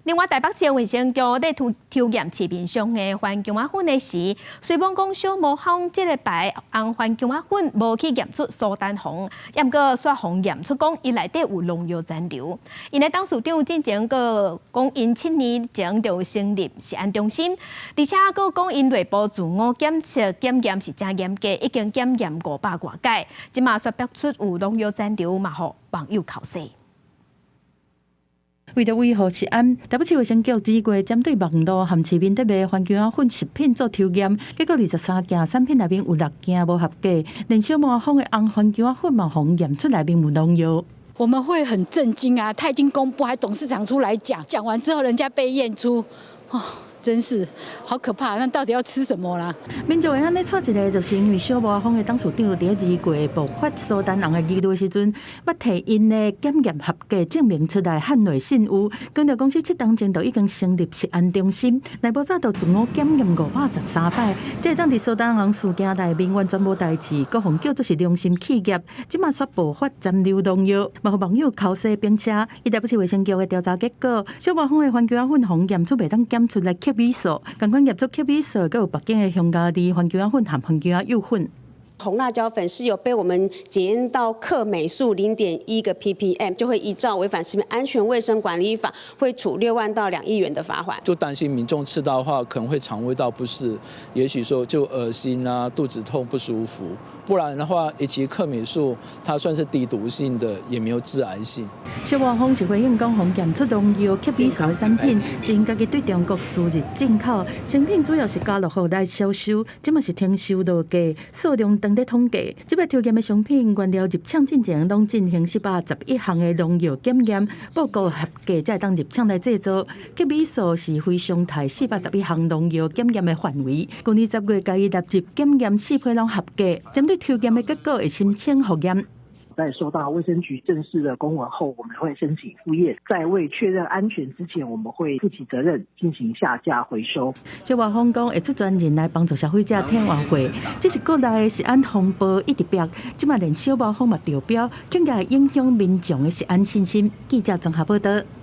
另外，台北市衛生局咧抽抽驗市面上的番薑仔粉的時，雖罔講小磨坊這个牌紅番薑仔粉無去驗出蘇丹紅，也毋過煞予驗出講伊內底有農藥殘留。𪜶的董事長進前閣講𪜶7年前就成立食安中心，而且閣講𪜶內部自我檢測檢驗是誠嚴格，已經檢驗500外擺，這馬煞爆出有農藥殘留，嘛予網友口舌。為著維護食安，台北市衛生局這月針對網路和市面佇賣番薑仔粉食品做抽驗，結果23件產品內面有六件無合格，連小磨坊的紅番薑仔粉嘛，予驗出內面有農藥。我們會很震驚啊！他已經公布，還董事長出來講，講完之後人家被驗出，哦，真是好可怕！那到底要吃什麼啦？民眾會按呢掣一个，就是因為小磨坊的董事長佇2月爆發蘇丹紅的疑慮時陣，捌提𪜶的檢驗合格證明出來捍衛信譽。強調公司7冬前就已經成立食安中心，內部早就自我檢驗513擺。這當佇蘇丹紅事件內面完全無代誌，閣予叫做是良心企業，這馬煞爆發殘留農藥，嘛予網友口舌並車。伊台北市衛生局的調查結果，小磨坊的番薑仔粉予驗出袂當檢出來克米素，仝款驗出克米素，閣有別間的香加利番薑仔粉和番薑仔幼粉。紅辣椒粉是有被我們檢驗到克鎂素0.1個 ppm，就會依照違反食品安全衛生管理法，會處6萬到2億元的罰款。就擔心民眾吃到的話，可能會腸胃道不適，也許說就噁心啊、肚子痛不舒服。不然的話，其實克鎂素它算是低毒性的，也沒有致癌性。小磨坊是回應講，予驗出農藥克米素的產品，是𪜶家己對中國輸入進口，成品主要是家樂福來銷售，這馬是停售落架，數量正佇統計。這擺抽驗的商品原料入廠進前，攏進行411項的農藥檢驗，報告合格才會當入廠來製造。克米素是非常態411項農藥檢驗的範圍。去年10月共伊納入檢驗四批攏合格，針對抽驗的結果會申請複驗。在收到衛生局正式的公文後，我們會申請複驗。在未確認安全之前，我們會負起責任進行下架回收。小磨坊講會出專人來幫助消費者退換貨，這是國內的食安風暴一直爆，這馬連小磨坊嘛中標，更加會影響民眾的食安信心。記者綜合報道。